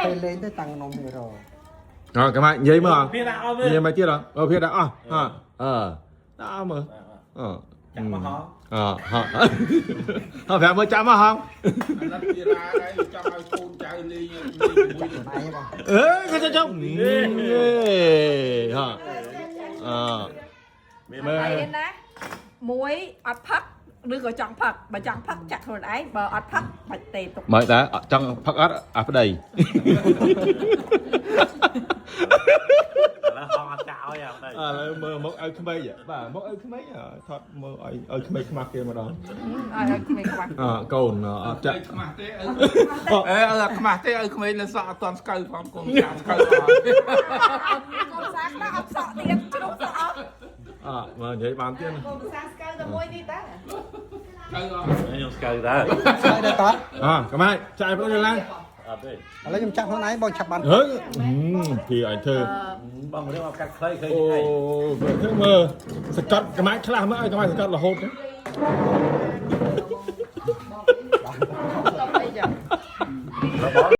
ពេលលេងទៅតាំងនំហេរ៉ូ អើកម្មានិយាយមើល ពីដាក់អស់មើល និយាយមកទៀតអើភៀដាក់អស់អើអឺដាក់អស់មើលអឺ ចាក់មកហង អហ៎ហ៎ប្រាប់មើលចាំមកហង អាណិតពីរាដែរចង់ឲ្យកូនចៅលេងលេងជាមួយ ចាក់ខ្លួនឯងបង អេគេចុំហេហ៎អឺ មាន មើល ហើយណាមួយអត់ផឹកឬក៏ចង់ផឹកបើចង់ផឹកចាក់ខ្លួនឯងបើអត់ផឹកបាច់ទេទុក មកតាចង់ផឹកអត់អាប្តី ឥឡូវហងអត់ចាក់ឲ្យអត់ទេ ឥឡូវមើលមកឲ្យក្មេងបាទមកឲ្យក្មេងថតមើលឲ្យឲ្យក្មេងខ្មាស់គេម្ដង ឲ្យឲ្យក្មេងខ្វះ អកូនអត់ចាក់ ខ្មាស់ទេអើអេអើខ្មាស់ទេឲ្យក្មេងនៅសក់អត់តន់ស្កៅផងកូនចាក់ស្កៅអត់ កូនសាខ្លះអត់សក់ទៀតជ្រុះសក់អស់ អមើលនិយាយបានទៀត កូនសាស្កើតែមួយនេះតា ស្កៅអត់ ខ្ញុំស្កៅដែរ ស្អីដែរត អកម្មាចាក់ឲ្យប្តីឡើង អត់ទេ ឥឡូវខ្ញុំចាក់ខ្លួនឯងបងឆាប់បាន ហឺពីឲ្យធ្វើ បងរឿងអត់កាត់ខ្លីឃើញ អូ ថ្ងៃ ធ្វើមើលសកត់កម្មាខ្លះមើលឲ្យកម្មាសកត់រហូត ទៅអីចឹង របស់